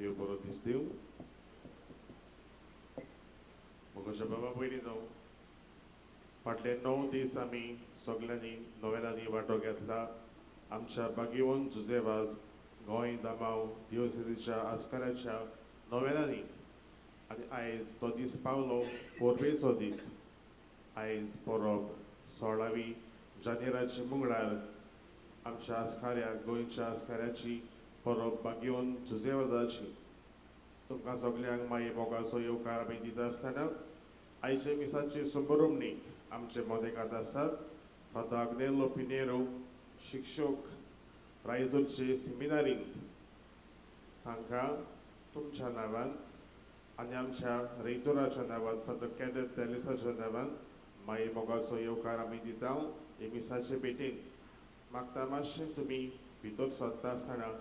देव बरो दीस दिवं. म्हज्या बाबा भयणीनो, फाटले 9 दीस आमी सगल्यांनी नोवेनांनी वांटो घेतला. आमच्या बागेवन जुजेवाज गोंय दामांव दिवसेजीच्या आस्काराच्या नोवेनांनी आनी आयज तो दीस पावलो, परबेचो दीस. आयज परब 16 जानेराचे मंगळार आमच्या आस्काऱ्या गोंयच्या आस्काऱ्याची परब बागेवन जुजेवाजाची. तुमकां सगल्यांक माई मोगाचो येवकार आमी दिता आसतना आयचे मिसाची सुबरुमणीक आमचे मदेकात आसात फादर आग्नेलो पिनेरो, शिक्षक रायदूरचे सिमिनारींत. तांकां तुमच्या नांवान आनी आमच्या रेयतोराच्या नांवान फादर केदत तेलिसाच्या नांवान माई मोगाचो येवकार आमी दिता. हे मिसाचे भेटेन मागता मातशें तुमी भितर सरता आसतना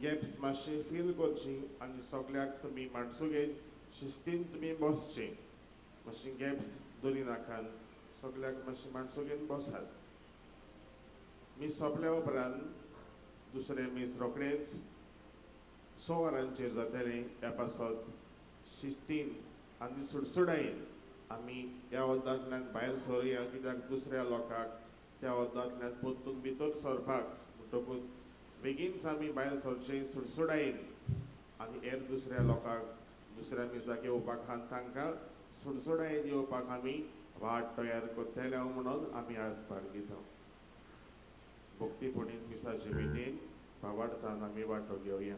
गॅप्स मातशें फील करची आनी सगल्याक तुमी माणसुगेन शिस्तीन तुमी बसचें. मातशें गॅप्स दवरी नाकात, सगल्याक मातशें माणसुगेन बसात. मीस सोंपल्या उपरांत दुसरें मीस रोखडेंच 6 वरांचेर जातलें. ह्या पासत शिस्तीन आनी सुडसुडायेन आमी ह्या वद्दांतल्यान भायर सरुया, कित्याक दुसऱ्या लोकांक त्या वद्दांतल्यान परतून भितर सरपाक म्हणटकूच बेगीनच आमी भायर सरचें सुडसुडायेन आनी हेर दुसऱ्या लोकांक दुसऱ्या मिसाक येवपाक आनी तांकां सुडसुडायेन येवपाक आमी वाट तयार करतले म्हणून आमी आज बाळगिता. भक्तीपणीन मिसाचे भेटेन भावार्थान आमी वांटो घेवया.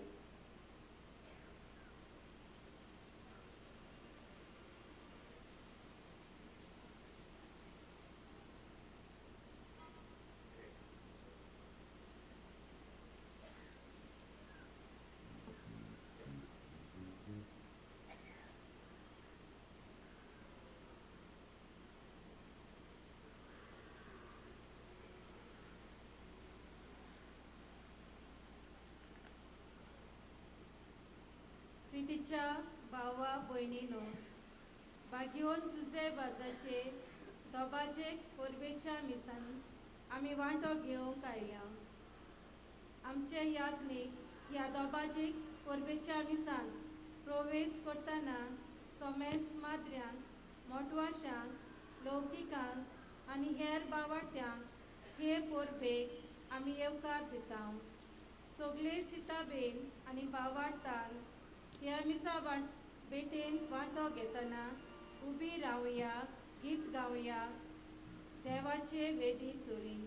प्रितीच्या भावा भयणीनो, बागेवन जुजे बाजाचे दोबाचे परबेच्या मिसांनी आमी वांटो घेवंक आयल्या. आमचे यादनीक ह्या दोबाजीक परबेच्या मिसान प्रवेश करतना सोमेस्त माद्र्यांक, मोटवाशांक, लौकिकांक आनी हेर बावाट्यांक हे परबेक आमी येवकार दिता. सगळे सिताबेन आनी बावाडतान ह्या मिसा भेटेन वांटो घेतना उबी रावया, गीत गावया, देवाचे वेदी सुरी.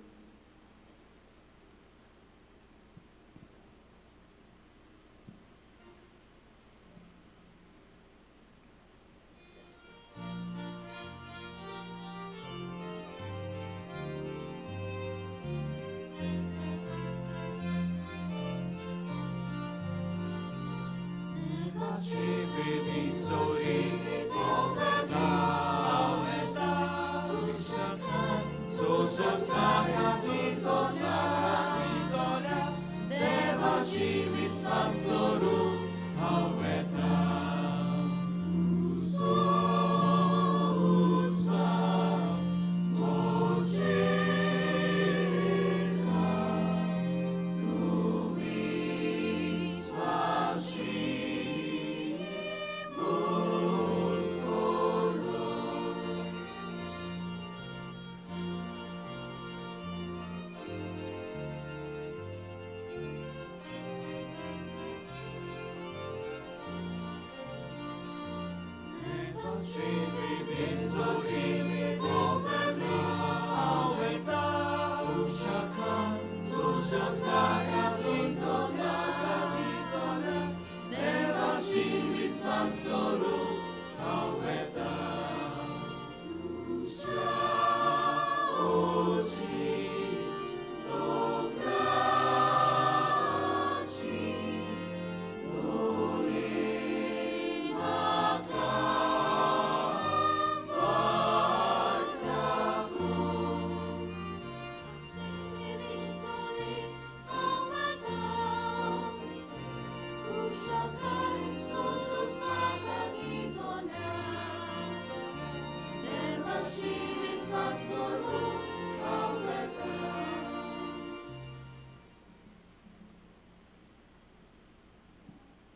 So so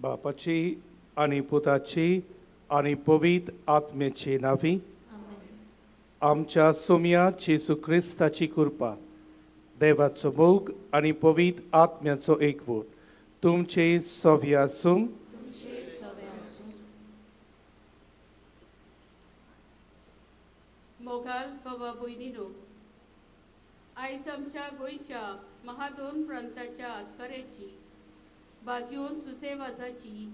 बापाची आनी पुताची आनी पवित्र आत्म्याची नांवी आमच्या सोम्या जेजू क्रिस्ताची कृपा, देवाचो मोग आनी पवित्र आत्म्याचो एकवट तुमचे सव्या आसूं. मोगाल बाबा भयणीनो, आयज आमच्या गोंयच्या महादोन प्रांताच्या आस्काऱ्याची बागयोन सुसेवाजाची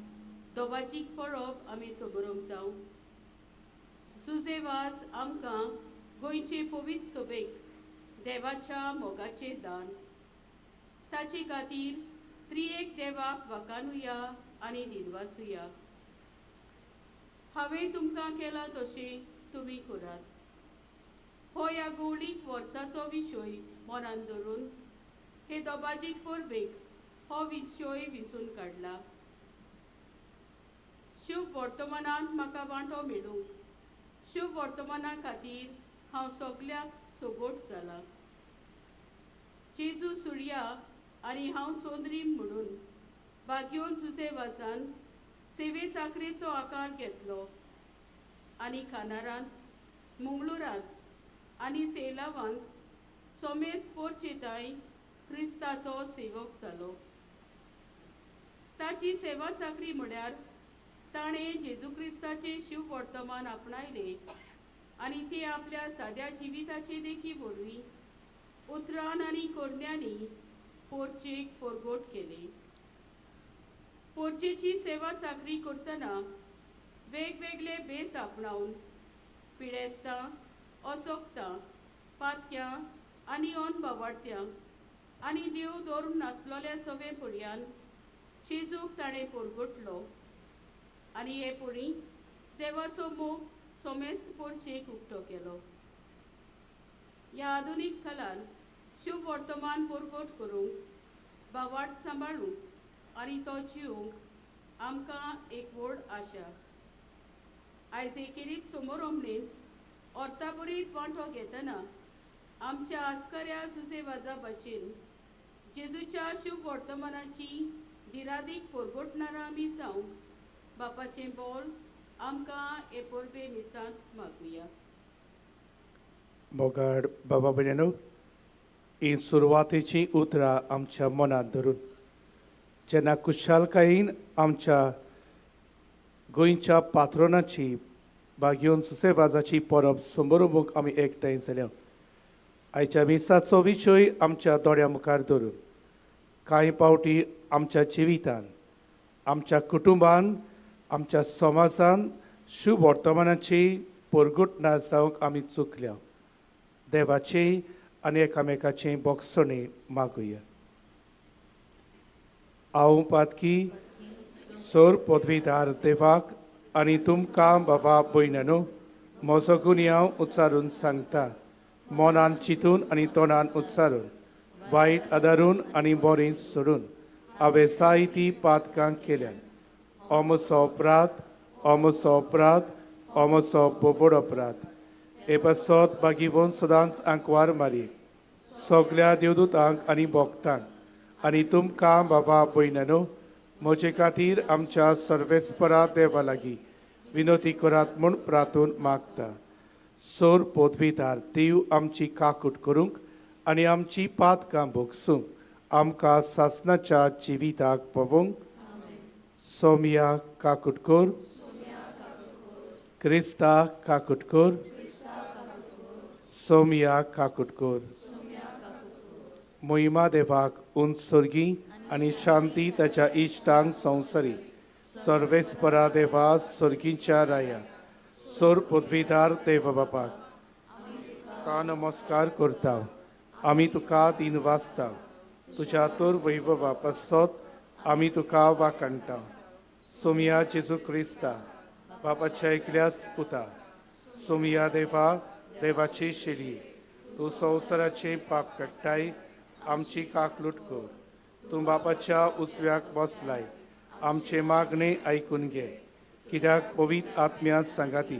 दोबाजीक परब आमी सोबरोवंक जावं. सुसेवाज आमकां गोंयचे पवित्र सोबेक देवाच्या मोगाचें दान, ताचे खातीर त्रिएक देवाक वाकानुया आनी दिनवासुया. हांवें तुमकां केलां तशें तुमी करात. हो ह्या गौडीक वर्साचो विशय मनान धरून हे दोबाजीक परबेक हो विशय विंचून काडला. शुभ वर्तमानांत म्हाका वांटो मेळूंक, शुभ वर्तमाना खातीर हांव सगल्याक सोगोट जाला. जेजू सुर्या आनी हांव चोंद्रीम म्हणून बागयोन सुसेवासान सेवे चाकरेचो आकार घेतलो आनी खानारांत, मंगळुरांत आनी सेलावांत सोमेस्त पोरचेताय क्रिस्ताचो सेवक जालो. ताची सेवा चाकरी म्हळ्यार ताणें जेजू क्रिस्ताचें शिव वर्तमान आपणायलें आनी ते आपल्या साद्या जिविताचे देखी वरवीं उतरान आनी करण्यांनी पोरचेक पोरगोट केले. पोरचेची सेवा चाकरी करतना वेगवेगळे भेस आपणावन पिडेस्तां, असोक्तां, पातक्यां आनी अन बावाडत्यां आनी देव धर्म नासलोल्या सवे पर्यान जेजूक ताणें पोरगोटलो आनी हे परी देवाचो मोग सोमेस्त पोरचेक उक्तो केलो. ह्या आधुनीक काळान शुभ वर्तमान पोरगोट करूंक, बावाट सांबाळूंक आनी तो जिवंक आमकां एक व्हड आशा. आयज एकेरीत समोरमणेन अर्ताबरीत वांटो घेतना आमच्या आस्कऱ्या सुसेवाजा भाशेन जेजूच्या शुभ वर्तमानाची दिरादीक पोरगोटणारा आमी जावंक बापाचें बोल आमकां हे परबे मिसांत मागुया. मोगाड बाबा भयणीनो, ही सुरवातेचीं उतरां आमच्या मनांत धरून जेन्ना खुशालकायेन आमच्या गोंयच्या पात्रोनाची बागयोन सुसेवाजाची परब समोरमुख आमी एकठांय जाल्या. आयच्या मिसाचो विशय आमच्या दोळ्या मुखार धरून कांय पावटी आमच्या जिवितान, आमच्या कुटुंबान, आमच्या समाजान शुभ वर्तमानाची पोरगुटना जावंक आमी चुकल्या. देवाची आनी एकामेकाची बोगसणी मागुया. हांव पातकी सोर पदवीदार देवाक आनी तुमकां बाबा भयणानो म्हजो गुन्यांव उच्चारून सांगता, मनान चिंतून आनी तोंडान उच्चारून, वायट आदारून आनी बरें सोडून हांवें जायतीं पातकां केल्यात. अमसो अपराध, अमसो अपराध, अमसो बोवड अपराध. हे पासत बागीवन सदांच आंकवार मारी सगल्या देवदूतांक आनी भक्तांक आनी तुमकां बाबा भयणानो म्हजे खातीर आमच्या सर्वेस्परा देवा लागीं विनोती करात म्हूण प्रार्थून मागता. सोर पदवीदार देव आमची काकूट करूंक आनी आमची पातकां भोगसूंक आमकां सासणाच्या जिविताक पवोवंक. सोमिया काकूट कर, क्रिस्ता काकूट कर, सोमिया काकूट कर. मोहिमा देवाक उंच सोर्गी आनी शांती ताच्या इश्टांक संवसारी. सर्वेस्परा देवा सोर्गीच्या राया सोर पदवीदार देव बापाक तुका नमस्कार करता. आमी तुका दिन वाचता, तुज्या तर वैभवा पासत आमी तुका वाखाणटा. सोमिया जेजू क्रिस्ता बापाच्या एकल्याच पुता, सोमिया देवा देवाची शेली, तूं संवसाराचें पाप काडटाय, आमची काकलूट कर. तूं बापाच्या उजव्याक बसलाय, आमचें मागणें आयकून घे. कित्याक पवित्र आत्म्या सांगाती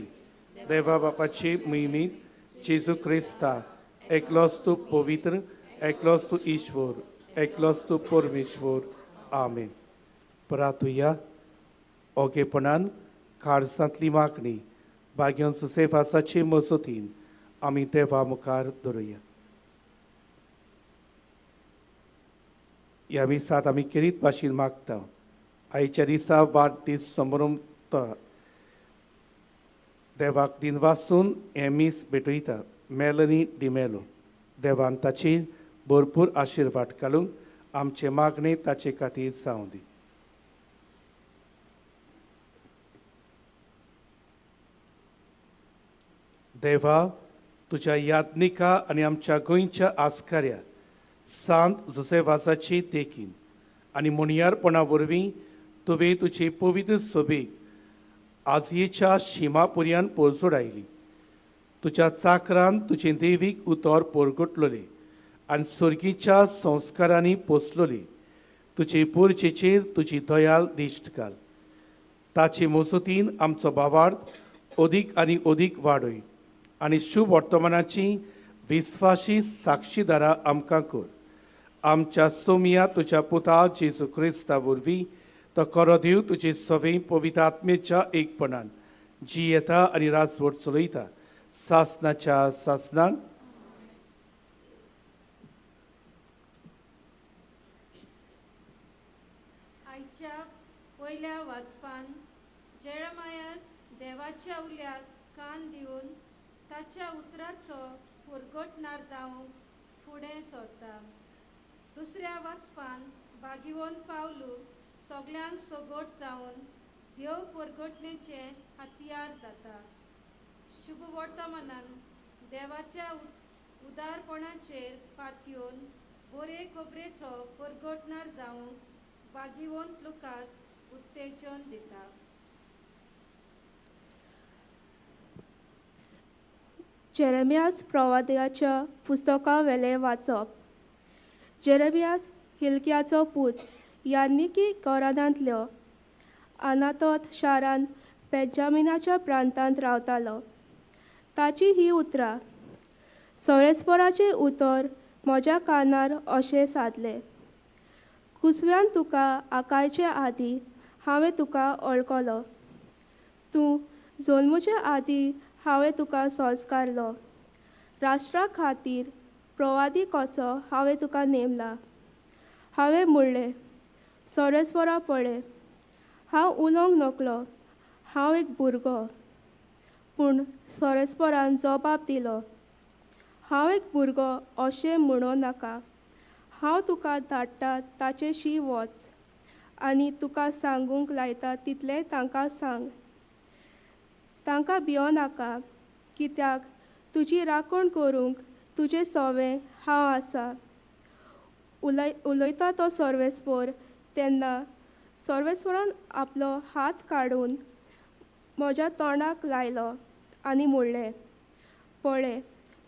देवा बापाची मोहिमेंत जेजू क्रिस्ता एकलोच तूं पवित्र, एकलोच तूं ईश्वर, एकलोच तूं परमेश्वर. आमेन. प्रातुया. ओगेपणान काळजांतली मागणी भाग्यन सुसेफासाचे मजतीन आमी देवा मुखार दवरुया. ह्या मिसांत आमी खेरीत भाशेन मागता आयच्या दिसा वाडदीस समरंभता देवाक दिनवासून हें मीस भेटयता मेलनी डिमेलो. देवान ताचेर भरपूर आशिर्वाद घालूंक आमचें मागणें ताचे खातीर जावं दी. देवा तुज्या याज्ञिका आनी आमच्या गोंयच्या आस्कार्या सांत जुसेवासाची देखीन आनी मुणयारपणा वरवीं तुवें तुजी पवित्र सोबीक आजयेच्या शिमा पर्यंत पोरजोडायली. तुज्या चाकरान तुजें देवीक उतर पोरगटलोलें आनी सर्गीच्या संस्कारांनी पोसलोली. तुजे पोरचेचेर तुजी दयाल दिश्ट घाल. ताचे मजतीन आमचो भावार्थ अदीक आनी अदीक वाडय आनी शुभ वर्तमानाची विस्वाशी साक्षीदारां आमकां कर. आमच्या सोमया तुज्या पुता जेजू क्रिस्ता वरवीं तो करो देव तुजे सवे पवित्र आत्मेच्या एकपणान जी येता आनी राजवट चलयता सासनाच्या सासनान. आयच्या पयल्या वाचपान जेरमायास देवाच्या उल्याक कान दिवन ताच्या उतराचो पुरगटणार जावंक फुडें सरता. दुसऱ्या वाचपान बागिवन पावलू सगल्यांक सगट जावन देव परगटणेचें हत्यार जाता. शुभ वर्तमानान देवाच्या उदारपणाचेर पातयेवन बरे खबरेचो परगटणार जावंक बागिवंत लुकास उत्तेजन दिता. जेरेमियास प्रवाद्याच्या पुस्तका वेलें वाचप. जेरेमियास हिलक्याचो पूत यानिकी घराण्यांतलो अनातोत शारांत बेंजामिनाच्या प्रांतांत रावतालो. ताची ही उतरां सोरेस्पराचें उतर म्हज्या कानार अशें सादलें, कुसव्यान तुका आकारचे आदीं हांवें तुका वळखलो, तूं जल्मुचे आदीं हांवें तुका संस्कारलो, राष्ट्रा खातीर प्रवादी कसो हांवें तुका नेमला. हांवें म्हणलें, सोरेस्वरा पळय, हांव उलोवंक नकलो, हांव एक भुरगो. पूण सोरेस्परान जबाब दिलो, हांव एक भुरगो अशें म्हणूं नाका, हांव तुका धाडटा ताचेशी वच आनी तुका सांगूंक लायता तितलें तांकां सांग. तांकां भियो नाका, कित्याक तुजी राखण करूंक तुजें सवें हांव आसा. उलयता तो सर्वेस्पर तेन्ना सर्वेस्परान आपलो हात काडून म्हज्या तोंडाक लायलो आनी म्हणलें, पळय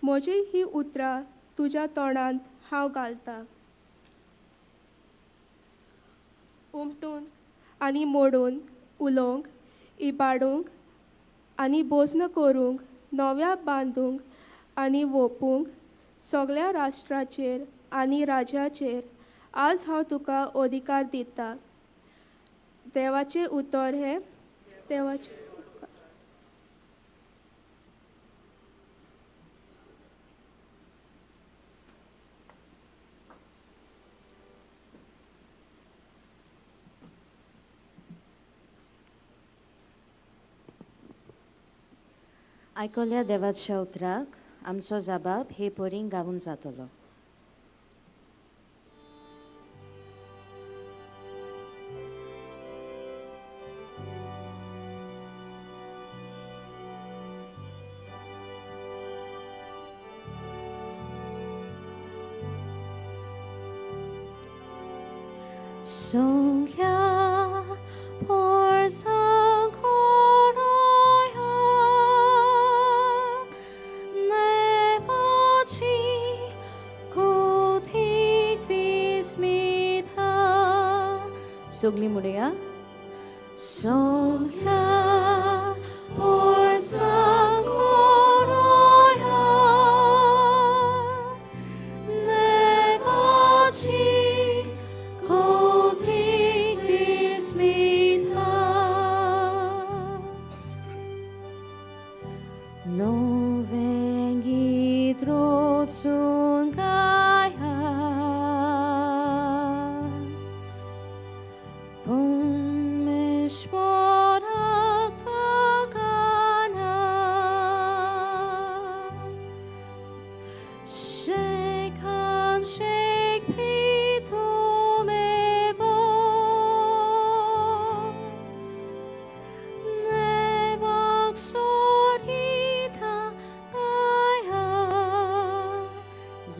म्हजी ही उतरां तुज्या तोंडांत हांव घालतां. उमटून आनी मोडून उलोवंक, इबाडूंक आनी बोस्न करूंक, नव्या बांदूंक आनी वोपूंक, सगळ्या राष्ट्राचेर आनी राज्याचेर आज हांव तुका अधिकार दिता. देवाचें उतर हें देवाचें. आयकल्या देवाच्या उतराक आमचो जबाब हे परीं गावून जातलो. Songya porsang koroya nevachi kutik vismita. Sogli mureya Songya porsang koroya nevachi.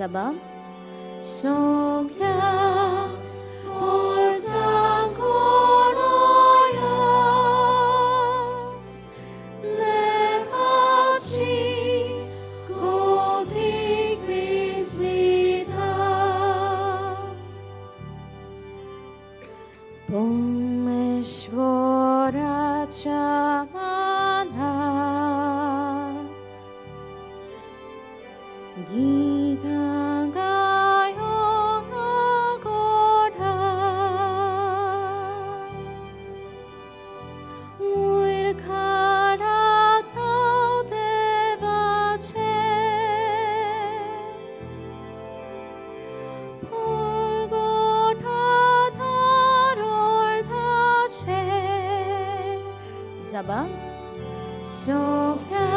जबाब सगळ्या पोरसां कोणोया देवाची कोतीक विस्मिता परमेश्वराच्या माना गीतां गायोन गोडा वयर काडात नांव देवाचें Zaba Sokya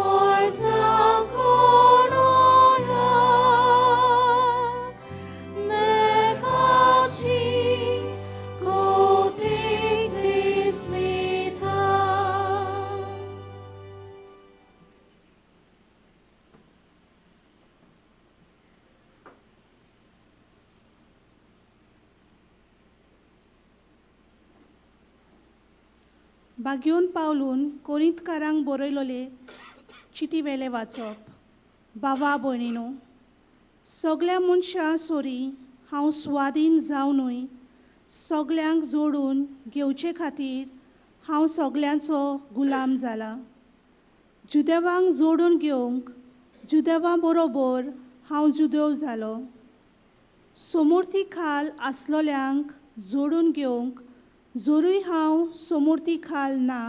Orza Koroya Nevachi Kotik Vismita. बागेवन पावलून कोरिंतकारांक बरयलोले चिटी वेले वाचप. बाबा भयणीनो, सगल्या मनशां सोरी हांव स्वादीन जावनूय सगल्यांक जोडून घेवचे खातीर हांव सगल्यांचो गुलाम जाला. जुदेवांक जोडून घेवंक जुदेवां बरोबर हांव जुदेव जालो. सोमुर्ती खाल आसलोल्यांक जोडून घेवंक जोरूय हांव सोमुर्ती खाल ना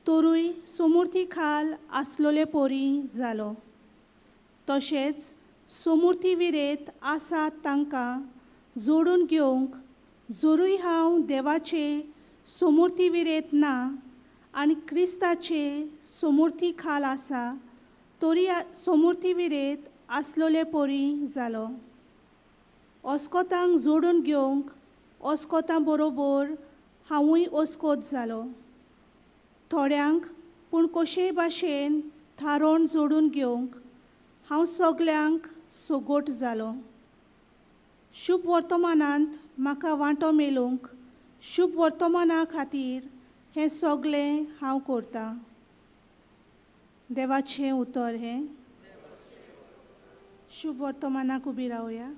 तरूय सोमुर्ती खाल आसलोले पोरी जालो. तशेंच सोमुर्ती विरेत आसात तांकां जोडून घेवंक जोरूय हांव देवाचे सोमुर्ती विरेत ना आनी क्रिस्ताचे सोमुर्ती खाल आसा तरी सोमुर्ती विरेत आसलोले पोरी जालो. ओस्कोतांक जोडून घेवंक ओस्कोतां बरोबर हांवूय ओस्कोत जालो. थोड्यांक पूण कशेय भाशेन थारोवन जोडून घेवंक हांव सगल्यांक सोगोट जालो. शुभ वर्तमानांत म्हाका वांटो मेळूंक शुभ वर्तमाना खातीर हें सगळें हांव करतां. देवाचें उतर हें. शुभ वर्तमानाक उबी रावया.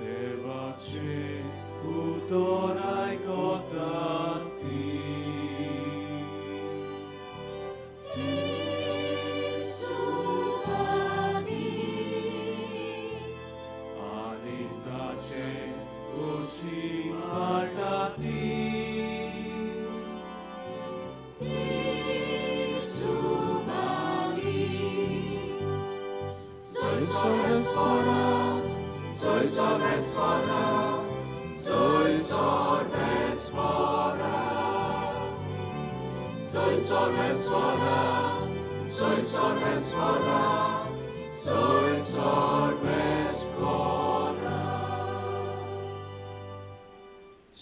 देवाचे उतर आयकता ती. आनी ताचे कुशीक हाडटा ती.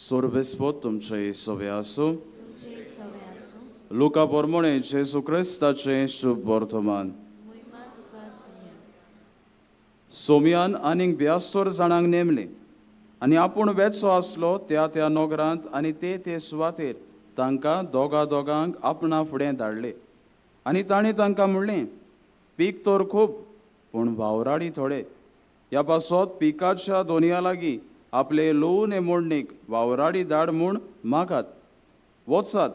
सोरबेस्पोत तुमचे सोवे आसूं. लुका पोरमोणे जेजू क्रिस्ताचें शुभ वर्तमान. सोमयान आनीक ब्यास्तर जाणांक नेमले आनी आपूण वेचो आसलो त्या त्या नगरांत आनी ते ते सुवातेर तांकां दोगा दोगांक आपणा फुडें धाडले. आनी ताणें तांकां म्हणलें, पीक तर खूब पूण वावराडी थोडे. ह्या पासत पिकाच्या दोनया लागीं आपले लोवने मोडणीक वावराडी धाड म्हूण मागात. वचात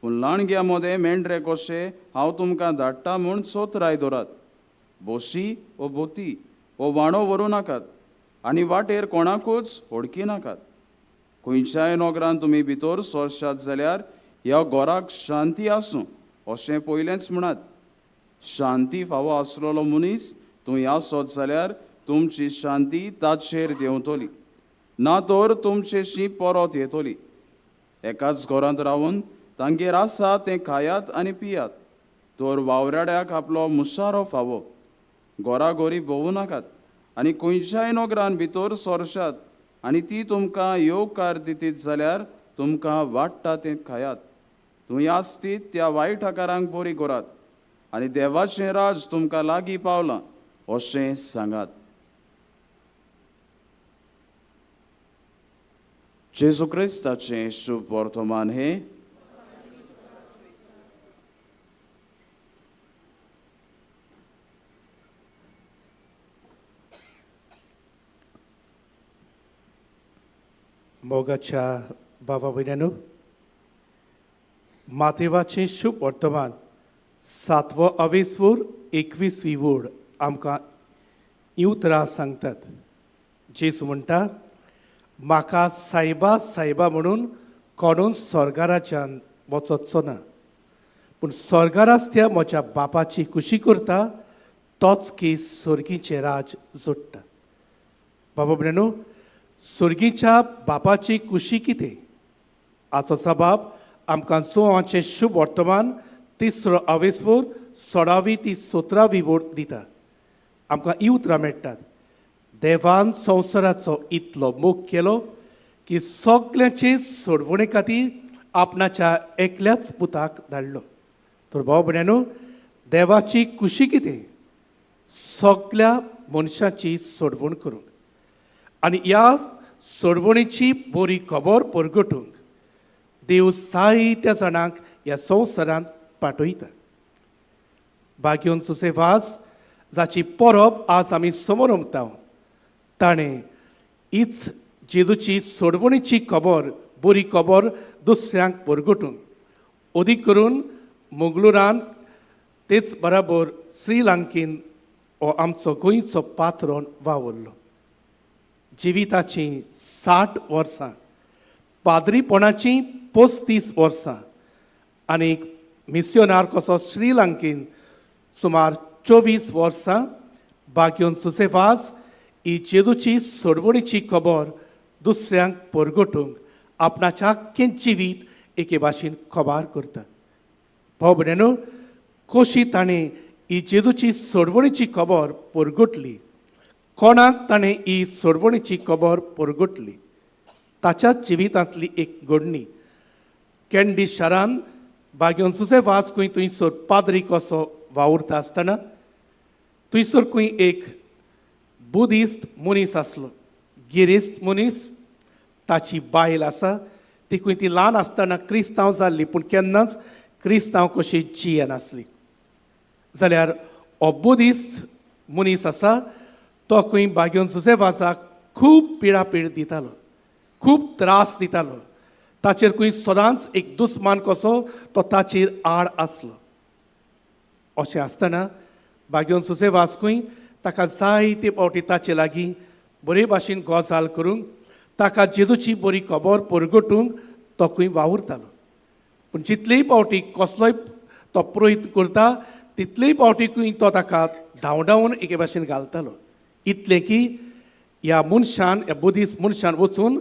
पूण लांडग्या मदें मेंढरे कशे हांव तुमकां धाडटा म्हूण चोतराय दवरात. बोशी वो बोती वो वाणो व्हरूं नाकात आनी वाटेर कोणाकूच वळखी नाकात. खंयच्याय नगरान तुमी भितर सरशात जाल्यार ह्या घराक शांती आसूं अशें पयलेंच म्हणात. शांती फावो आसलेलो मनीस तूं आसत जाल्यार तुमची शांती ताचेर देंवतली, ना तर तुमचेशी परत येतली. एकाच घरांत रावन तांगेर आसा तें खायात आनी पियात, तर वावराड्याक आपलो मुसारो फावो. घराघरी भोंवू नाकात आनी खंयच्याय नगरान भितर सरशात आनी ती तुमकां येवकार दितीत जाल्यार तुमकां वाडटा तें खायात. थंय आसतीत त्या वायट आकारांक बरी करात आनी देवाचें राज तुमकां लागीं पावलां अशें सांगात. जेजू क्रिस्ताचें शुभ वर्तमान हें. मोगाच्या बाबा भयण्यानो, मातेवाचें शुभ वर्तमान सातवो अवेसवूर 21वी वोड आमकां हीं उतरां सांगतात. जेजू म्हणटा, म्हाका सायबा सायबा म्हणून कोणून स्वर्गाराच्यान वचचो ना, पूण स्वर्गारास्त्या म्हज्या बापाची खुशी करता तोच की स्वर्गीचें राज जोडटा. बाबा भयण्यानो, स्वर्गीच्या बापाची खुशी कितें हाचो सबाब आमकां जुवांचें शुभ वर्तमान तिसरो अवेसवूर 16वी ती 17वी वोट दिता. आमकां हीं उतरां मेळटात. देवान संवसाराचो इतलो मोग केलो की सगल्यांचे सोडवणे खातीर आपणाच्या एकल्याच पुताक धाडलो. तर भाव भयण्यानो, देवाची खुशी कितें? सगल्या मनशाची सोडवण करूंक आनी ह्या सोडवणेची बरी खबर परगटूंक देव जायत्या जाणांक ह्या संवसारांत पाठयता. बाग्योन सुसेवास जाची परब आज आमी समोर ताणें हीच जेजूची सोडवणेची खबर बरी खबर दुसऱ्यांक परगटूंक अदीक करून मंगळुरान तेच बराबर श्रीलंकेन हो आमचो गोंयचो पात्रोन वावुरलो. जिविताचीं 60 वर्सां, पाद्रीपणाचीं 35 वर्सां आनी मिस्योनार कसो श्रीलंकेन सुमार 24 वर्सां बाग्योन सुसेवास ही जेजूची सोडवणीची खबर दुसऱ्यांक परगटूंक आपणाच्या आख्खें जिवीत एके भाशेन खबार करता. भाव भयण्यानो, कशी ताणें ही जेजूची सोडवणीची खबर परगटली, कोणाक ताणें ही सोडवणीची खबर परगटली, ताच्या जिवितांतली एक घडणी. कॅन्डी शारान बाग्योन सुसेवास खंय थंयसर पाद्री कसो वावुरता आसतना थंयसर खंय एक बुदिस्ट मनीस आसलो, गिरेस्त मनीस. ताची बायल आसा ती खंय ती ल्हान आसतना क्रिस्तांव जाल्ली, पूण केन्नाच क्रिस्तांव कशी जियेनासली. जाल्यार हो बुदिस्ट मनीस आसा तो खंय बाग्योन सुसेवासाक खूब पिडापीड दितालो, खूब त्रास दितालो. ताचेर खंय सदांच एक दुस्मान कसो तो ताचेर आड आसलो. अशें आसतना बाग्योन सुसेवास खंय ताका जायते फावटी ताचे लागीं बरे भाशेन गजाल करूंक, ताका जेजूची बरी खबर परगटूंक तो खंय वावुरतालो. पूण जितलेय फावटी कसलोय तो प्रयत्न करता तितलेय फावटी खंय तो ताका धांवडावन एके भाशेन घालतालो. इतलें की ह्या मनशान, ह्या बुदीस्ट मनशान वचून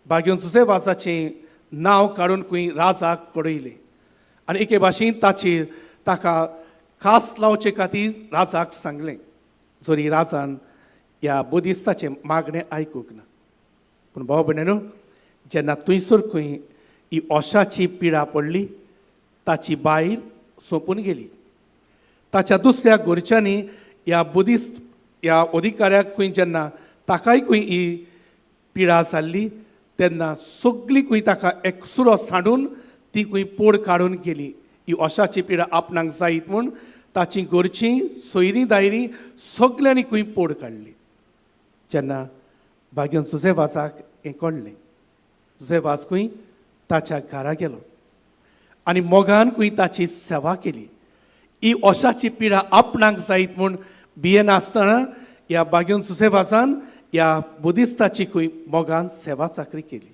बाग्योन सुसेवासाचें नांव काडून खंय राजाक कळयलें आनी एके भाशेन ताचेर ताका खास लावचे खातीर राजाक सांगलें. जरी राजान ह्या बुदिस्ताचें मागणें आयकूंक ना, पूण भाव भयण्यानो, जेन्ना थंयसर खंय ही ओशाची पिडा पडली, ताची बायल सोंपून गेली. ताच्या दुसऱ्या घरच्यांनी ह्या बुदिस्ट ह्या अधिकाऱ्याक खंय जेन्ना ताकाय खंय ही पिडा जाल्ली तेन्ना सगळीं खंय ताका एकसुरो सांडून ती खंय पोड काडून गेली. ही ओशाची पिडा आपणाक जायत म्हूण ताची घरचीं सोयरीं दायरीं सगल्यांनी खंय पोड काडली. जेन्ना बाग्योन सुसेवासाक हें कळ्ळें, सुसेवास खंय ताच्या घरा गेलो आनी मोगान खंय ताची सेवा केली. ही ओशाची पिडा आपणाक जायत म्हूण भियेनासतना ह्या बाग्योन सुसेवासान ह्या बुदिस्ताची खंय मोगान सेवा चाकरी केली.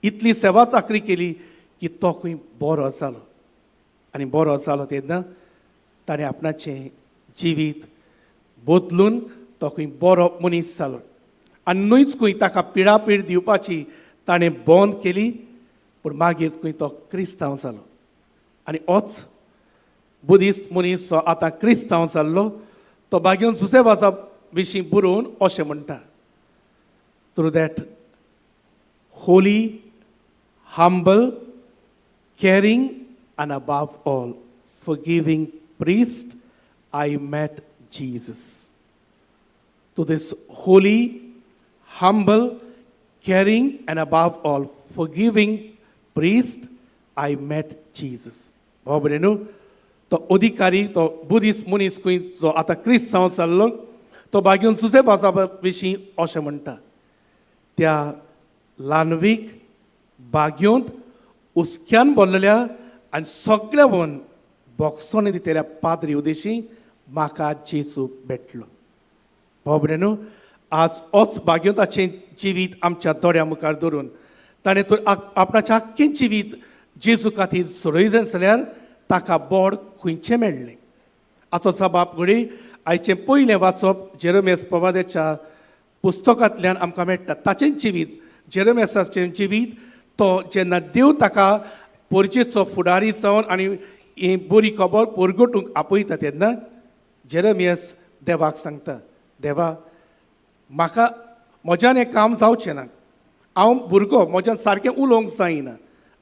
इतली सेवा चाकरी केली की तो खंय बरो जालो आनी बरो जालो तेन्ना ताणें आपणाचें जिवीत बदलून तो खंय बरो मनीस जालो. आनी न्हूच खंय ताका पिडापीड दिवपाची ताणें बंद केली, पूण मागीर खंय तो क्रिस्तांव जालो. आनी होच बुद्धिस्ट मनीस जो आतां क्रिस्तांव जाल्लो तो बागेवन जुसेवाजा विशीं बरोवन अशें म्हणटा, through that holy, humble, caring and above all forgiving priest I met Jesus. To this holy, humble, caring and above all forgiving priest I met Jesus. भाव भयणीनो, तो अधिकारी, तो बुद्धिस्ट मनीस खंय जो आतां क्रिस्तांव जाल्लो तो बागेवन जुसेफासा विशीं अशें म्हणटा, त्या ल्हानवीक बागयोंत हुस्क्यान भरलेल्या आनी सगळ्या वन बोगसोणी दितल्या पाद्री उदेशी म्हाका जेजू भेटलो. भाव भयणीनो, आज होच बागयोताचें जिवीत आमच्या दोळ्या मुखार धरून ताणें तर आपणाचें आख्खें जिवीत जेजू खातीर सोडयलें जाल्यार ताका बोड खंयचें मेळ्ळें? आचो जबाब घडये आयचें पयलें वाचप जेरोमेस प्रवाद्याच्या पुस्तकांतल्यान आमकां मेळटा. ताचें जिवीत, जेरोमेसाचें जिवीत, तो जेन्ना देव ताका पोरजेचो फुडारी जावन आनी ही बरी खबर पोरगटूंक आपयता तेन्ना जेरमियस देवाक सांगता, देवा म्हाका म्हज्यान हें काम जावचें ना, हांव भुरगो, म्हज्यान सारकें उलोवंक जायना.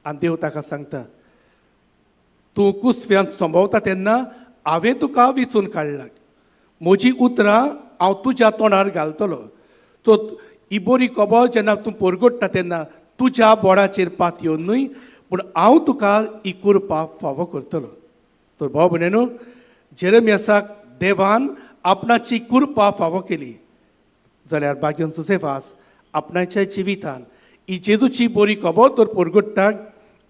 आनी देव ताका सांगता, तूं कुसव्यान संभवता तेन्ना हांवें तुका विचून काडला, म्हजी उतरां हांव तुज्या तोंडार घालतलो. सो ही बरी खबर जेन्ना तूं परगट्टा तेन्ना तुज्या बोडाचेर पातयेवन न्हय, पूण हांव तुका ही कुरपा फावो करतलो. तर भाव भयणीनो, जेरमियासाक देवान आपणाची कुरपा फावो केली जाल्यार बागेवन जुसेफास आपणाच्या जिवितान ही जेजूची बरी खबर तर परगट्टाक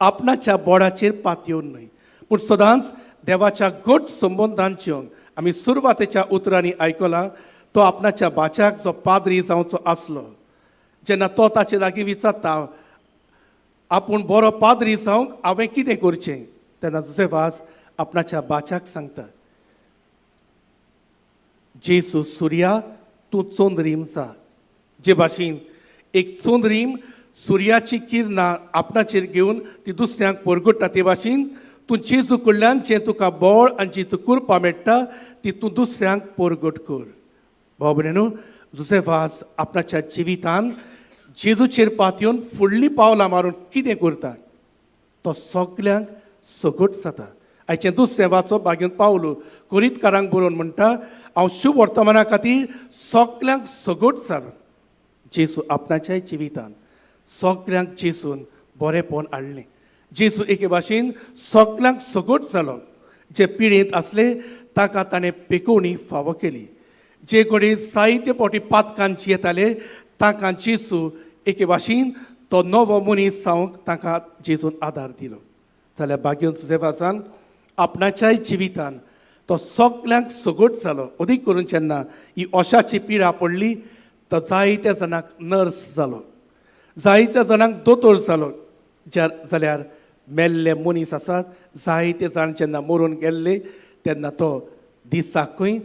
आपणाच्या बोडाचेर पातयेवन न्हय, पूण सदांच देवाच्या घट संबंदान जेवन आमी सुरवातेच्या उतरांनी आयकलां, तो आपणाच्या बाच्याक जो पाद्री जावचो आसलो जेन्ना तो ताचे लागीं विचारता आपूण बरो पाद्री जावंक हांवें कितें करचें, तेन्ना जुसेफास आपणाच्या बाच्याक सांगता, जेजू सुर्या तूं चोंद्रीम जा. जे भाशेन एक चोंद्रीम सुर्याची किरणां आपणाचेर घेवन ती दुसऱ्यांक परगट्टा ते भाशेन तूं जेजू कडल्यान जें तुका बळ आनी जी तुका कुरपा मेळटा ती तूं दुसऱ्यांक परगट कर. भाव भयणीनो, जुसेफास आपणाच्या जिवितान जेजूचेर पातयेवन फुडलीं पावलां मारून कितें करता, तो सगल्यांक सगट जाता. आयचें दुसरें वाचप बागेवन पावलो कोरीतकारांक बरोवन म्हणटा, हांव शुभ वर्तमाना खातीर सगल्यांक सगट जालो. जेजू आपणाच्याय जिवितान सगल्यांक जेजून बरेंपण हाडलें. जेजू एके भाशेन सगल्यांक सगट जालो. जे पिडेंत आसले ताका ताणें पेकोवणी फावो केली. जे कडेन जायते फावटी पातकांची येताले तांकां जेजू एके भाशेन तो नवो मनीस जावंक तांकां जेजून आदार दिलो. जाल्यार बागेवन जुसेफासान आपणाच्याय जिवितान तो सगल्यांक सगट जालो. अदीक करून जेन्ना ही ओशाची पिडा पडली तो जायत्या जाणांक नर्स जालो, जायत्या जाणांक दोतोर जालो. जाल्यार मेल्ले मनीस आसात जायते जाण जेन्ना मरून गेल्ले तेन्ना तो दिसाकूय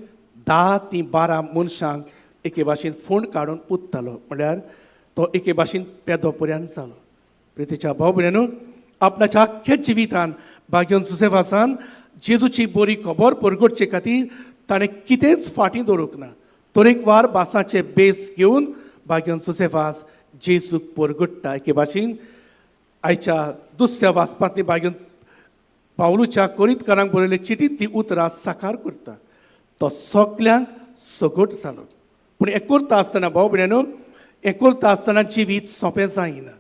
10 ते 12 मनशांक एके भाशेन फोंड काडून पुत्तालो, म्हळ्यार तो एके भाशेन पेदो पर्यंत जालो. प्रितीच्या भाव भयणीनो, आपणाच्या आख्ख्या जिवितान बागेवन जुसेफासान जेजूची बरी खबर परगटचे खातीर ताणें कितेंच फाटीं दवरूंक ना. तरेकवार भासांचे बेस घेवन बागेवन जुसेफास जेजूक परगट्टा. एके भाशेन आयच्या दुसऱ्या वाचपांतली बागेवन पावलूच्या कोरीतकारांक बरयल्ले चिटींत ती उतरां साकार करता. तो सगल्यांक सगट जालो. पूण हें करता आसतना भाव भयणीनो, हें करता आसतना जिवीत सोंपें जायना.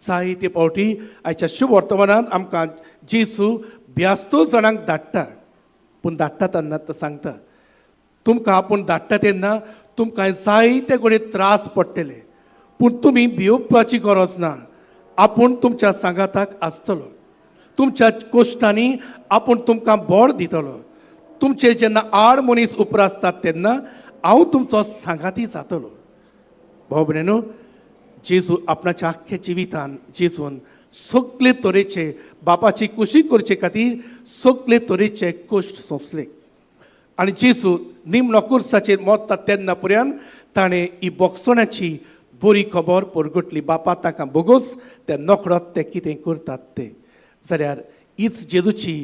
जायते फावटी आयच्या शुभ वर्तमानांत आमकां जेजू ब्यास्तो जाणांक धाडटा, पूण धाडटा तेन्ना तो सांगता तुमकां आपूण धाडटा तेन्ना तुमकां जायते कडेन त्रास पडटले, पूण तुमी भियोवपाची गरज ना. आपूण तुमच्या सांगाताक आसतलो, तुमच्या कोश्टांनी आपूण तुमकां बळ दितलो. तुमचे जेन्ना आड मनीस उपरासतात तेन्ना हांव तुमचो सांगाती जातलो. भाव भयणीनो, जेजू आपणाच्या आख्ख्या जिवितान जेजून सगळे तरेचे बापाची कुशी करचे खातीर सगळे तरेचे कश्ट सोंसले. आनी जेजू निमणो कुर्साचेर मरता तेन्ना पर्यंत ताणें ही बोगसोण्याची बरी खबर परगटली. बापा तांकां बोगोस ते नकळत ते कितें करतात ते. जाल्यार हीच जेजूची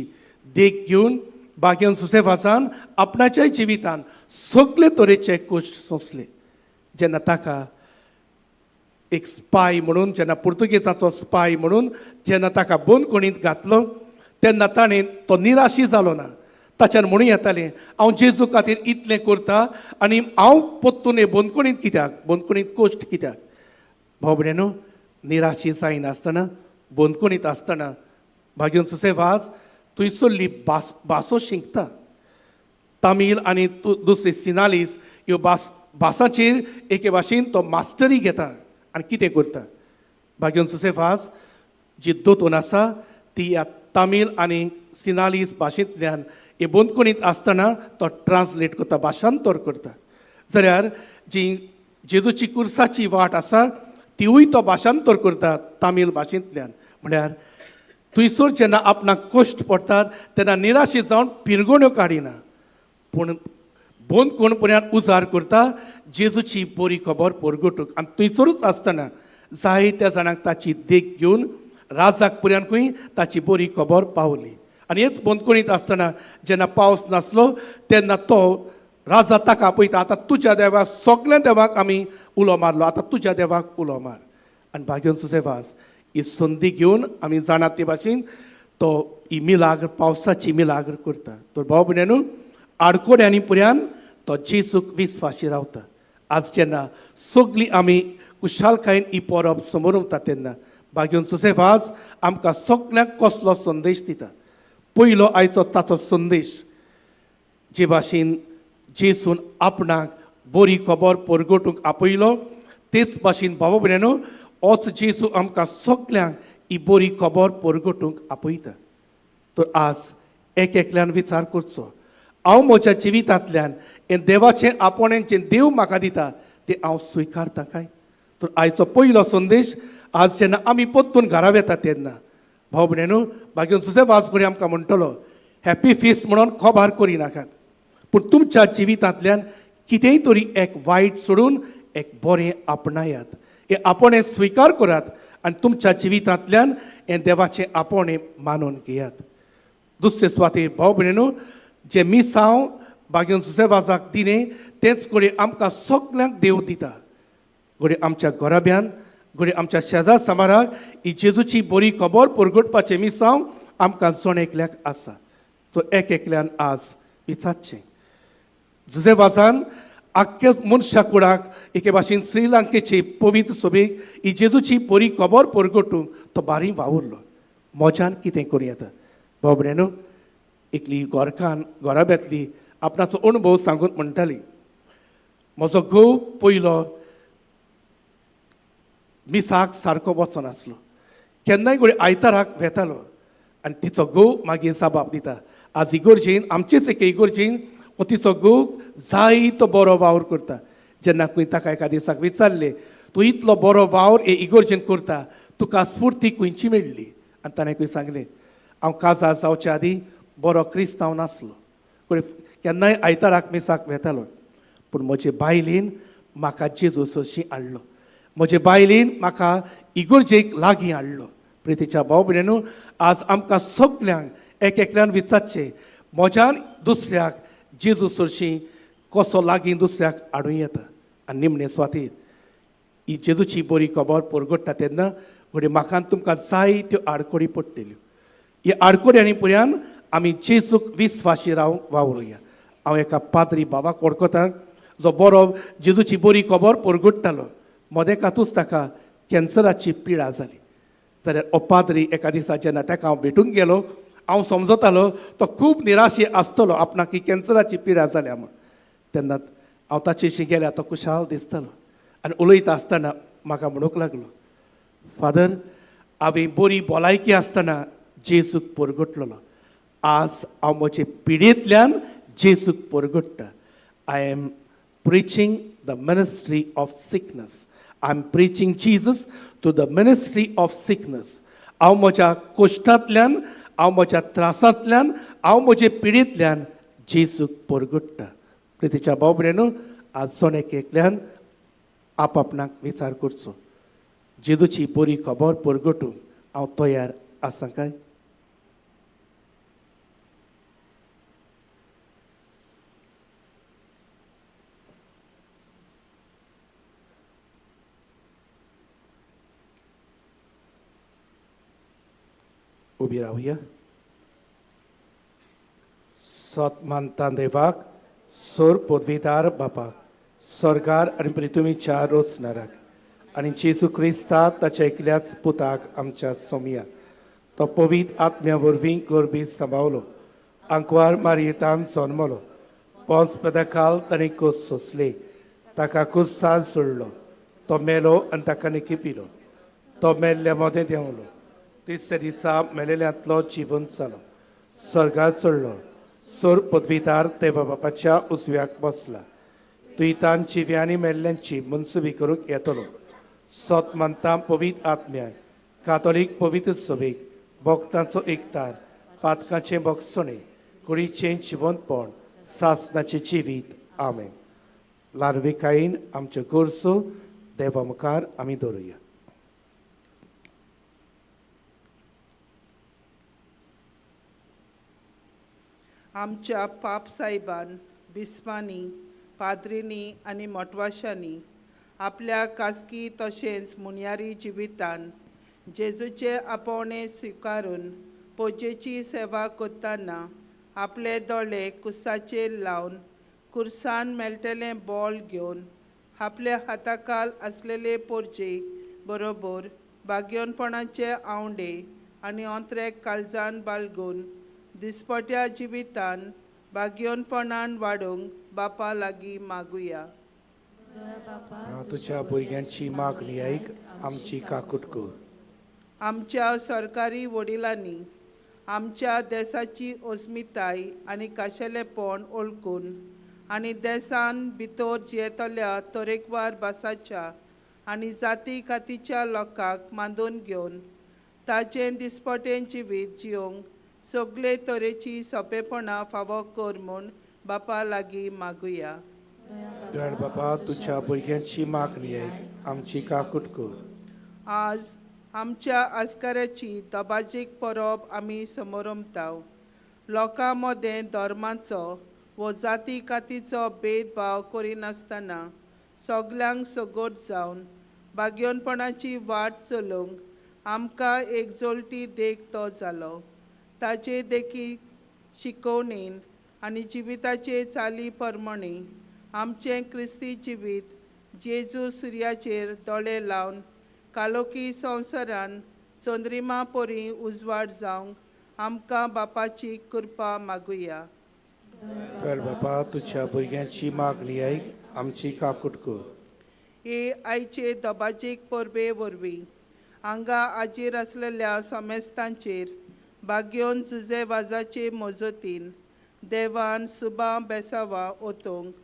देख घेवन बागेवन जुसेफासान आपणाच्या जिवितान सगळे तरेचे कश्ट सोंसले. जेन्ना ताका एक स्पाय म्हणून, जेन्ना पुर्तुगेजाचो स्पाय म्हणून जेन्ना ताका बंदखणींत घातलो तेन्ना ताणें तो निराशी जालो ना. ताच्यान म्हणूं येतालें हांव जेजू खातीर इतलें करता आनी हांव परतून हे बंदखणींत कित्याक, बंदखणींत कश्ट कित्याक. भाव भयणीनो, निराशी जायनासतना बंदखणींत आसतना भाग्योन जुसेफ थंयसरली भासो शिकता. तामील आनी दुसरी सिनालीस ह्यो भासांचेर एके भाशेन तो मास्टरी घेता आनी कितें करता. भाग्योन जुसेफ जी दोतोन आसा ती ह्या तामील आनी सिनालीस भाशेंतल्यान हे बंदखणींत आसतना तो ट्रान्सलेट करता, भाशांतर करता. जाल्यार जी जेजूची कुर्साची वाट आसा तिवूय तो भाशांतर करता तामील भाशेंतल्यान. म्हळ्यार थंयसर जेन्ना आपणाक कश्ट पडटात तेन्ना निराशी जावन पिरगोण्यो काडिना, पूण बंदखण पर्यंत उजार करता जेजूची बरी खबर परगटूंक. आनी थंयसरूच आसतना जायत्या जाणांक ताची देख घेवन राजाक पर्यंतूय ताची बरी खबर पावली. आनी हेच बंदखणींत आसतना जेन्ना पावस नासलो तेन्ना तो राजा ताका आपयता, आतां तुज्या देवाक, सगल्या देवाक आमी उलो मारलो, आतां तुज्या देवाक उलो मार. आनी भाग्योन जुसेफास ही संदी घेवन आमी जाणात ते भाशेन तो ही मिलाग्र, पावसाची मिलाग्र करता. तर भाव भयणीनो, आडकोड्यांनी पर्यंत तो जेजूक विस्वाशी रावता. आज जेन्ना सगळीं आमी खुशालकायेन ही परब समोर तेन्ना भाग्योन जुसेफास आमकां सगल्यांक कसलो संदेश दिता. पयलो आयचो ताचो संदेश, जे भाशेन जेजून आपणाक बरी खबर परगटूंक आपयलो तेच भाशेन भाव भयणीनो होच जेजू आमकां सगल्यांक ही बरी खबर परगटूंक आपयता. तर आज एक एकल्यान विचार करचो, हांव म्हज्या जिवितांतल्यान हें देवाचें आपोवणें जें देव म्हाका दिता तें हांव स्विकारता काय. तर आयचो पयलो संदेश आज जेन्ना आमी परतून घरा वेता तेन्ना भाव भयणीनो भाग्योन जुसेफ घडये आमकां म्हणटलो हॅपी फिस्ट म्हणून खबार करिनाकात, पूण तुमच्या जिवितांतल्यान कितेंय तरी एक वायट सोडून एक बरें आपणायात, हें आपोवणें स्विकार करात आनी तुमच्या जिवितांतल्यान हें देवाचें आपोवणें मानून घेयात. दुसरे सुवातेर भाव भयणीनो जें मिसांव भाग्योन जुसेफासाक दिलें तेंच घडये आमकां सगल्यांक देव दिता. घडये आमच्या घराब्यान, घडये आमच्या शेजार समाराक ही जेजूची बरी खबर परगटपाचें मिसांव आमकां जण एकल्याक आसा. तो एक एकल्यान आज विचारचें. जुसेफासान आख्ख्या मनशा कुडाक एके भाशेन श्रीलंकेचे पवित्र सभेक ही जेजूची बरी खबर परगटूंक तो बारी वावुरलो. म्हज्यान कितें करूं येता. भाव भयणीनो, एकली गोरखान घराब्यांतली आपणाचो अणभव सांगून म्हणटाली, म्हजो घोव पयलो मिसाक सारको वचनासलो, केन्नाय घडये आयताराक वेतालो आनी तिचो घोव मागीर जबाब दिता. आज इगोर्जेन, आमचेच एके इगोर्जेन हो तिचो घोव जायतो बरो वावर करता. जेन्ना खंय ताका एका दिसाक विचारलें, तूं इतलो बरो वावर हे इगोर्जेन करता, तुका स्फुर्ती खंयची मेळ्ळी? आनी ताणें खंय सांगलें, हांव काजार जावचे आदीं बरो क्रिस्तांव नासलो, घडये केन्नाय आयताराक मिसाक वेतालो, पूण म्हजे बायलेन म्हाका जेजू सरशी हाडलो, म्हजे बायलेन म्हाका इगोर्जेक लागीं हाडलो. प्रितीच्या भाव भयणीनो, आज आमकां सगल्यांक एक एकल्यान विचारचें, म्हज्यान दुसऱ्याक जेजू सरशी कसो लागीं दुसऱ्याक हाडूं येता. आनी निमणे सुवातेर ही जेजूची बरी खबर परगट्टा तेन्ना घडये म्हाका तुमकां जायत्यो आडखळी पडटल्यो. ही आडखळी पर्यंत आमी जेजूक विस्वाशी रावंक वावरुया. हांव एका पाद्री बाबाक वळखता जो बरो जेजूची बरी खबर परगट्टालो. मदेकातूच ताका कॅन्सराची पिडा जाली. जाल्यार हो पाद्री एका दिसा जेन्ना ताका हांव भेटूंक गेलो, हांव समजतालो तो खूब निराशी आसतलो आपणाक ही कॅन्सराची पिडा जाल्या म्हूण. तेन्ना हांव ताचेशी गेल्यार तो खुशाल दिसतालो आनी उलयता आसतना म्हाका म्हणूंक लागलो, फादर, हांवें बरी भलायकी आसतना जेजूक परगटलेलो, आज हांव म्हजे पिडेंतल्यान जेजूक परगट्टा. I am preaching the ministry of sickness. I am preaching Jesus to the ministry of sickness. हांव म्हज्या कोश्टांतल्यान, हांव म्हज्या त्रासांतल्यान, हांव म्हजे पिडेंतल्यान जेजूक परगट्टा. प्रितीच्या भाव भयणीनो, आज जण एक एकल्यान आपापणाक विचार करचो, जेजूची बरी खबर परगटूंक हांव तयार आसा काय? उबी रावया. सत मानता देवाक, सोर पदवीदार बापाक, सरकार आनी पृथ्वीच्या रोचणाराक आनी जेजू क्रिस्ता ताच्या एकल्याच पुताक आमच्या सोमया, तो पवित्र आत्म्या वरवीं गोरबी सांबावलो, आंकवार मारयेतान जन्मलो, पोंच पदाकाल ताणें कोस सोंसले, ताका कुर्सान सोडलो, तो मेलो आनी ताका निकिपिलो, तो मेल्ल्या मदें देंवलो, तिसऱ्या दिसा मेलेल्यांतलो जिवन जालो, स्वर्गार चडलो, सोर पदवीदार देवा बापाच्या उजव्याक बसला, दुयतान जिव्यांनी मेल्ल्यांची मनसुबी करूंक येतलो. सत मानता पवित्र आत्म्याक, कातोलीक पवित्र सभेक, भक्तांचो एकतार, पातकाचें भोगसणें, कुडीचें जिवंतपण, सासनाचें जिवीत. आमेन. लार्विकायेन आमच्यो गरजो देवा मुखार आमी दवरुया. आमच्या पाप सायबान, बिस्पांनी, पाद्रींनी आनी मोटवाशांनी आपल्या खासगी तशेंच मुनयारी जिवितान जेजूचे आपोवणें स्विकारून पोजेची सेवा करतना आपले दोळे कुसाचेर लावन कुर्सान मेळटलें बॉल घेवन आपल्या हाताखाल आसलेले पोरजे बरोबर भाग्योनपणाचे आंवडे आनी अंत्रेक काळजान बाळगून दिसपट्या जिवितान भाग्योनपणान वाडोवंक बापा लागीं मागुया. तुज्या भुरग्यांची मागणी आयक, आमची काकूट कर. आमच्या सरकारी वडिलांनी आमच्या देसाची अस्मिताय आनी खाशेलेपण ओळखून आनी देसान भितर जियेतल्या तरेकवार भासाच्या आनी जाती कातीच्या लोकांक मांदून घेवन ताचें दिसपटें जिवीत जियोंक सगळे तरेची सोंपेपणां फावो कर म्हूण बापा लागीं मागुया. दयाळ बाबा, तुज्या भुरग्यांची मागणी आयक, आमची काकूट कर. आज आमच्या आस्काराची दबाजीक परब आमी समोरमताव. लोकां मदें धर्माचो वो जाती कातीचो भेदभाव करिनासतना सगल्यांक सगट जावन भाग्योनपणाची वाट चलोवंक आमकां एक जोलटी देख तो जालो. ताचे देखी शिकोवणेन आनी जिविताचे चाली परमणी आमचें क्रिस्ती जिवीत जेजू सुर्याचेर दोळे लावन कालोकी संवसारान चंद्रिमा परी उजवाड जावंक आमकां बापाची कृपा मागुया. दयाळ बाबा, तुज्या भुरग्यांची मागणी आयक, आमची काकूट कर. हे आयचे दबाजीक परबे वरवीं हांगा आजीर आसलेल्या समेस्तांचेर भाग्योन जुजे वाजाचे मजतीन देवान सुबां बेसावां ओतोवंक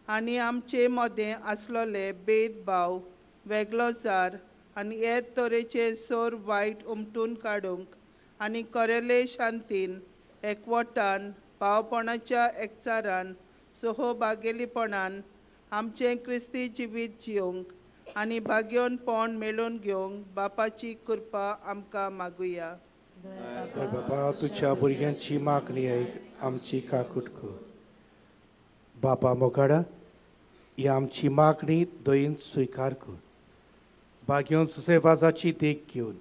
आनी आमचे मदें आसलेले भेदभाव वेगळोचार आनी हे तरेचे सोर वायट उमटून काडूंक आनी करेले शांतीन एकवटान भावपणाच्या एकचारान सहभागेलीपणान आमचें क्रिस्ती जिवीत जियोंक आनी भाग्योनपण मेळोवन घेवंक बापाची कृपा आमकां मागुया. दयाळ बाबा, तुज्या भुरग्यांची मागणी आयक, आमची काकूट कर. बापा मोगाडा, ही आमची मागणी दयेन स्विकार कर. भाग्योन सुसेवाजाची देख घेवन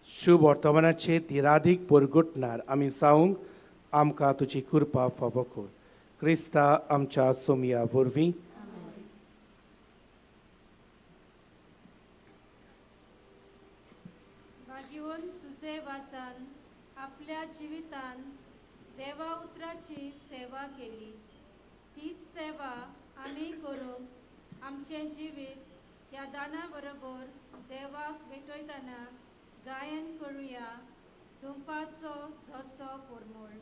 शुभ वर्तमानाचे तिरादीक परगटणार आमी जावंक आमकां तुजी कृपा फावो कर. क्रिस्ता आमच्या सोमया वरवीं. भाग्योन सुसेवाजान आपल्या जिवितान देवा उतराची सेवा केली, तीच सेवा आमी करूंक आमचें जिवीत ह्या दाना बरोबर देवाक भेटयतना गायन करुया तुमपाचो जसो परमळ.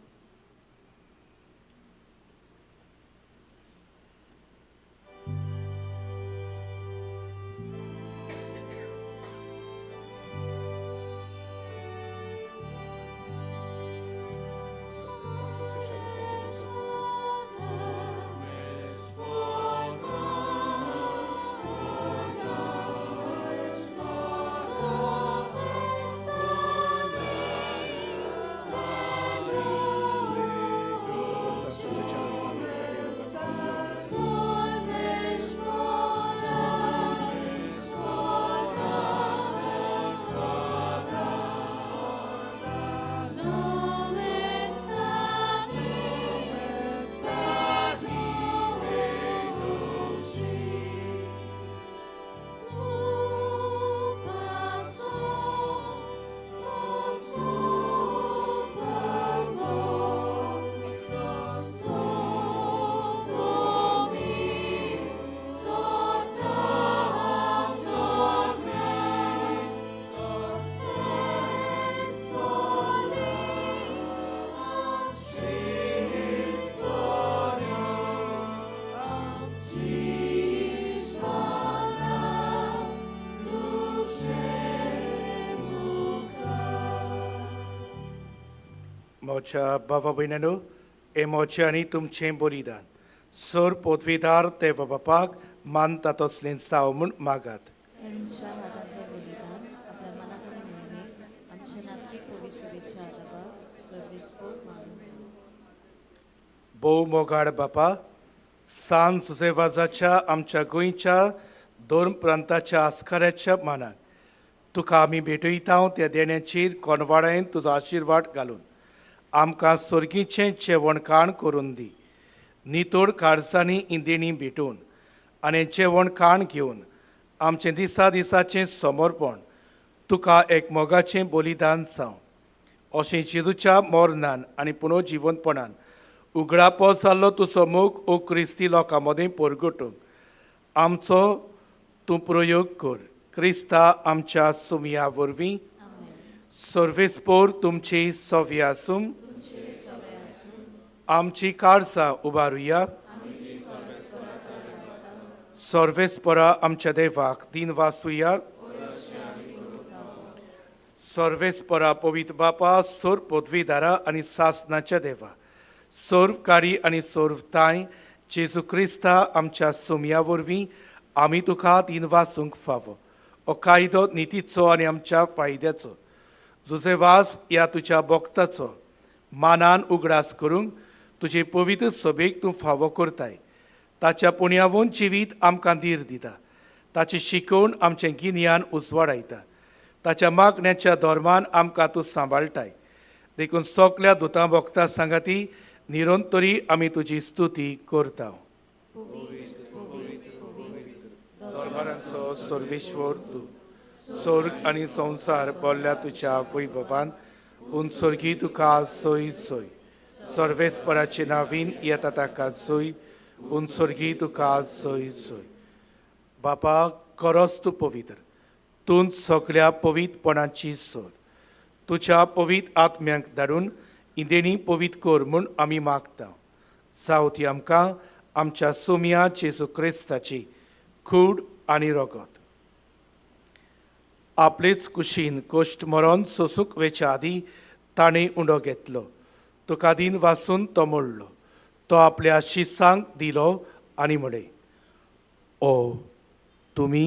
म्हज्या बाबा भयणांनो, हें म्हजें आनी तुमचें बलिदान सर पदवीदार देवा बापाक मानता तसलें जावं म्हूण मागात. तांच्या हातांतलें बलिदान आपल्या मनाक आनी मोहिमेक आमचे नागरी पवित्र आदाबाक सर्वेस्पोर मानून. भोव मोगाड बापा, सान सुसेवाजाच्या आमच्या गोंयच्या दोन प्रांताच्या आस्काराच्या मानाक तुका आमी भेटयता त्या देण्याचेर कोणवाडायन तुजो आशिर्वाद घालून आमकां सोर्गीचें जेवण खाण करून दी. नितोड काळजांनी इंदेणी भेटून आनी जेवण खाण घेवन आमचें दिसा दिसाचें समर्पण तुका एक मोगाचें बलिदान जावं. अशें जेजूच्या मरणान आनी पुनर्जिवंतपणान उगडापो जाल्लो तुजो मोग ओ क्रिस्ती लोकां मदीं परगटूंक आमचो तूं प्रयोग कर. क्रिस्ता आमच्या सुमया वरवीं. सर्वेस्पोर तुमची सवी आसूं. आमची काळजां उबारुया. सर्वेस्पोरा आमच्या देवाक दिन वासुया. सर्वेस्पोरा पवित्र बापा, सोर पदवीदारा आनी सासनाच्या देवा, सर्वकारी आनी सर्वताय जेजू क्रिस्ता आमच्या सुमया वरवीं आमी तुका दिन वासूंक फावो. हो कायदो नितीचो आनी आमच्या फायद्याचो जुजेवास ह्या तुज्या भक्ताचो मानान उगडास करूंक तुजे पवित्र सभेक तूं फावो करताय. ताच्या पुण्यावून जिवीत आमकां धीर दिता, ताची शिकोवण आमचें गिन्यान उजवाडायता, ताच्या मागण्याच्या धर्मान आमकां तूं सांबाळटाय. देखून सगल्या दुतां भक्तां सांगाती निरंतरी आमी तुजी स्तुती करता. दरबारांचो सर्वेश्वर तूं, स्वर्ग आनी संवसार भरल्या तुज्या वैभवान. पूण स्वर्गी तुका सोय सोय, सर्वेस्पराचे नावीन येता ताका सोय, पूण स्वर्गी तुका सोय सोय. बापा, खरोच तूं पवित्र, तूं सगल्या पवित्रपणाची सोर. तुज्या पवित्र आत्म्यांक धाडून इंदेणी पवित्र कर म्हूण आमी मागता. जावं ती आमकां आमच्या सोम्या जेजू क्रिस्ताची कूड आनी रगत. आपलेच कुशीन कश्ट मरोन सोसूंक वेच्या आदीं ताणें उंडो घेतलो, तुका दीन वासून तो मोडलो, तो आपल्या शिसांक दिलो आनी म्हळें, ओ तुमी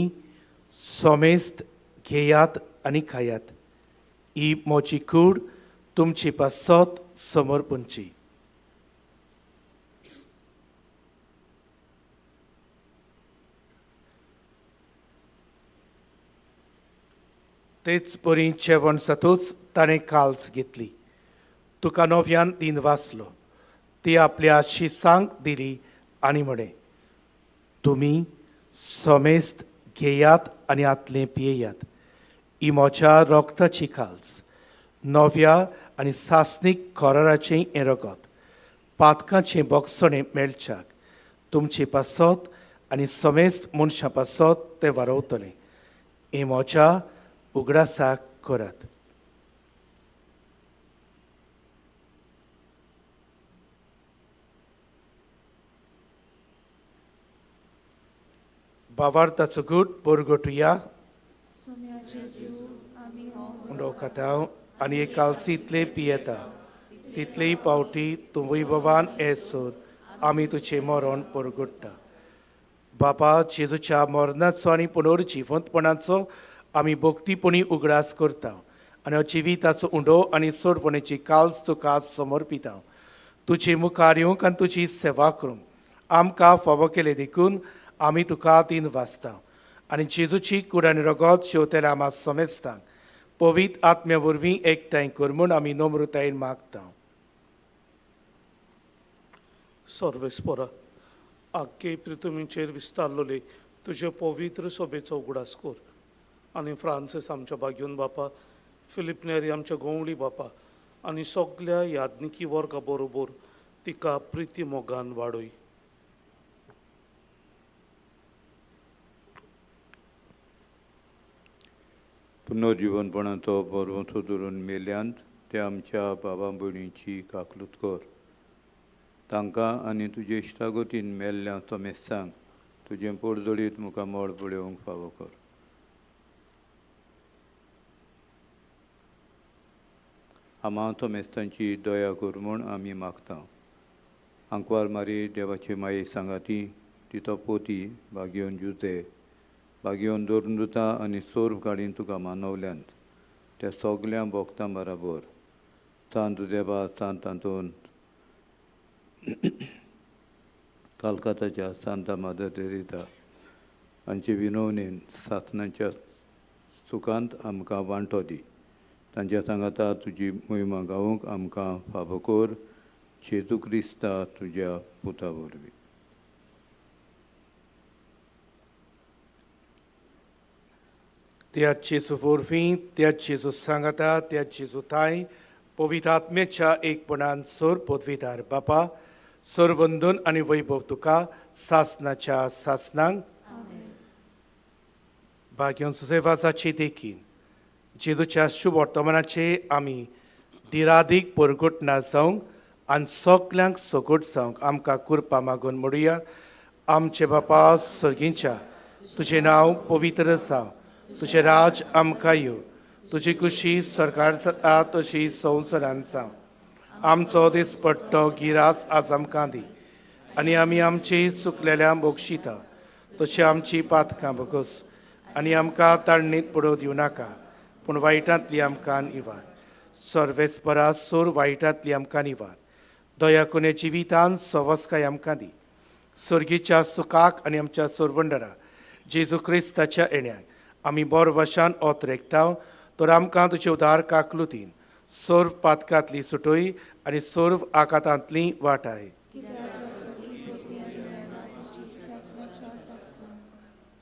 समेस्त घेयात आनी खायात, ही म्हजी कूड तुमची पासत समर्पणची. तेच परी जेवण जातूच ताणें काल्स घेतली, तुका नव्यान दीन वाचलो, ती आपल्या शिसांक दिली आनी म्हळें, तुमी समेस्त घेयात आनी आतलें पियेयात, ही म्हज्या रगताची काल्स, नव्या आनी सासणीक कराराचें हें रगत, पातकाचें बोगसणें मेळच्याक तुमचे पासत आनी समेस्त मनशां पासत तें वारवतलें. हें म्हज्या उगडासाक करात. बावार्थाचो गूट परगटुया. उंडो खाता आनी एक कालसीतले पियेता तितलेय पावटी तूं वैभवान येसर आमी तुजें मरण परगट्टा. बापा, जेजूच्या मरणाचो आनी पुनर्जिवंतपणाचो आमी भक्तीपणी उगडास करता आनी जिविताचो उंडो आनी सोडवणेची काल्स तुका समर्पिता. तुजे मुखार येवंक आनी तुजी सेवा करूंक आमकां फावो केले देखून आमी तुका तीन वाचता आनी जेजूची कूड आनी रगत शेवतेल्या आमा समेस्तांक पवित्र आत्म्या वरवीं एकठांय कर म्हूण आमी नम्रतायेन मागता. सर्वेस्पोरा, आख्खे पृथ्वीचेर विस्तारलोले तुजे पवित्र सोबेचो उगडास कर आनी फ्रांसीस आमच्या भाग्योन बापा, फिलीप नेरी आमच्या गोंवळी बापा आनी सगल्या याज्ञिकी वर्गा बरोबर तिका प्रिती मोगान वाडय. पुनर्जिवनपणाचो बरवंसो धरून मेल्यांत ते आमच्या बाबा भयणीची काकलूत कर. तांकां आनी तुजे इश्टागतीन मेल्ल्या तमेस्तांक तुजें पोरजोडीत मुखामळ पळोवंक फावो कर. आमा तोमेस्तांची दया कर म्हूण आमी मागता. आंकवार मारी देवाचे माये सांगाती तितो पोती बागेवन जुजे बागेवन धरून दुता आनी सोर्व काडीन तुका मानवल्यांत त्या सगल्या भोगतां बराबर सांत देवा सांत आंतोन कालकाताच्या सांता मादर तेरेजा हांचे विनवणेन सासणाच्या सुखांत आमकां वांटो दी. तांच्या सांगाता तुजी मोहिमा गावंक आमकां फावो कर जेजू क्रिस्ता तुज्या पुता वरवीं. त्या जेजू वरवीं, त्या जेजू सांगाता, त्या जेजू थांय पवित्र आत्म्याच्या एकपणान सोर पदवीदार बापा सरवंदन आनी वैभव तुका सासनाच्या सासनांक. भाग्योन सुसेवासाची देखीन जेजूच्या शुभ वर्तमानाचे आमी दिरादीक परगट ना जावंक आनी सगल्यांक सगट जावंक आमकां कृपा मागून म्हणुया. आमचे बापा सर्गींच्या, तुजें नांव पवित्र जावं, तुजें राज आमकां येवं, तुजी कुशी सरकार जाता तशी संवसारान जावं. आमचो दिसपट्टो गिरास आज आमकां दी आनी आमी आमची चुकलेल्या बक्षिता तशी आमची पातकां बगस आनी आमकां ताळणीत पडोवं दिवं नाका, पूण वायटांतली आमकां निवार. सर्वेस्परा सोर वायटांतली आमकां निवार. दया कोणे जिवितान सवस्काय आमकां दी. सर्गीच्या सुखाक आनी आमच्या सोरवंडरा जेजू क्रिस्ताच्या येण्याक आमी बोर वशान ओत रेखता तर आमकां तुजे उदार काकलुतीन सर्व पातकांतली सुटय आनी सर्व आकातांतली वाटाय.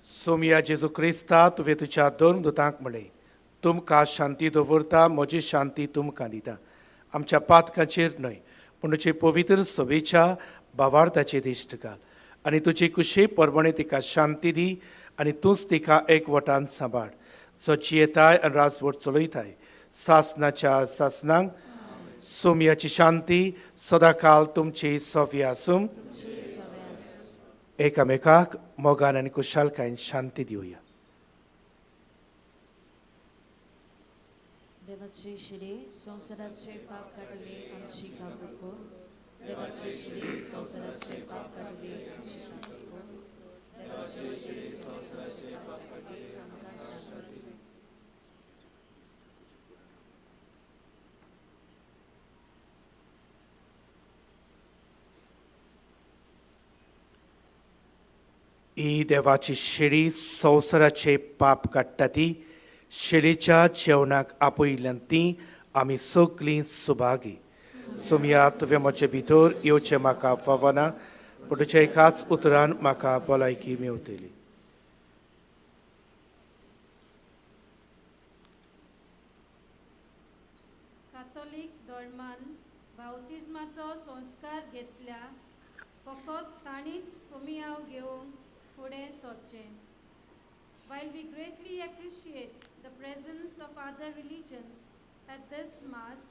सोमिया जेजू क्रिस्ता, तुवें तुज्या दोन दुतांक म्हणलें, तुमकां शांती दवरता, म्हजी शांती तुमकां दिता. आमच्या पातकांचेर न्हय पूण तुजे पवित्र सभेच्या भावार्थाचे दिश्ट घाल आनी तुजी कुशी परमणे तिका शांती दी आनी तूंच तिका एक वटान सांबाळ, जो जियेताय आनी राजवट चलयताय सासनाच्या सासनांक. सोमियाची शांती सदांकाल तुमची सोवी आसूं. एकामेकाक मोगान आनी कुशालकायेन शांती दिवया. देवाचे शिरे संवसाराचे पाप काडले आमची काकूत कर. देवाचे शिरे संवसाराचे पाप काडले आमची काकूत कर. देवाचे शिरे संवसाराचे पाप काडले आमकां शांती दी. ही देवाची शेळी संवसाराचे पाप काडटा ती शेळीच्या जेवणाक आपयिल्ल्यान ती आमी सगलीं सुभागी. सोमया, तुवें म्हजे भितर येवचें म्हाका फावना, पूण तुज्या एकाच उतरान म्हाका भलायकी मेवतली. कातोलीक धर्मान बावतिज्माचो संस्कार घेतल्या फकत तांणीच कोमियांव घेवंक फुडें सरचें. While we greatly appreciate the presence of other religions at this Mass,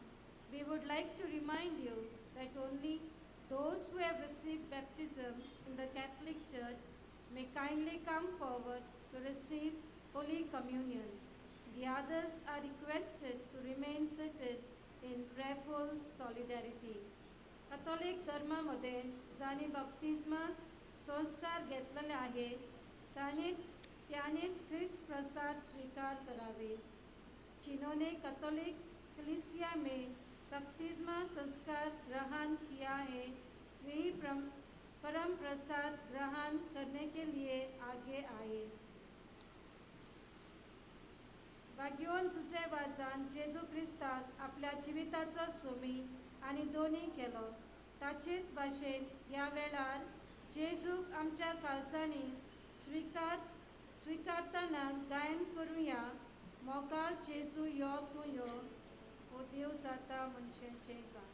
we would like to remind you that only those who have received baptism in the Catholic Church may kindly come forward to receive Holy Communion. The others are requested to remain seated in prayerful solidarity. Catholic धर्मामध्ये जांणी बाप्तिज्मा संस्कार घेतलेले आहे त्यानेच ख्रिस्त प्रसाद स्वीकार करावे. जिन्होंने Catholic कलीसिया में बपतिस्मा संस्कार ग्रहण किया है वे परम प्रसाद ग्रहण करने के लिए आगे आए. भाग्यवान जुझे वाजान जेजू क्रिस्ताक आपल्या जिविताचो सोमी आनी दोनी केलो. ताचेच भाशेन ह्या वेळार जेजूक आमच्या काळजांनी स्विकारतना गायन करुया. मोगाल जेजू यो तूं यो, ओ देव जाता मनशाचें गान.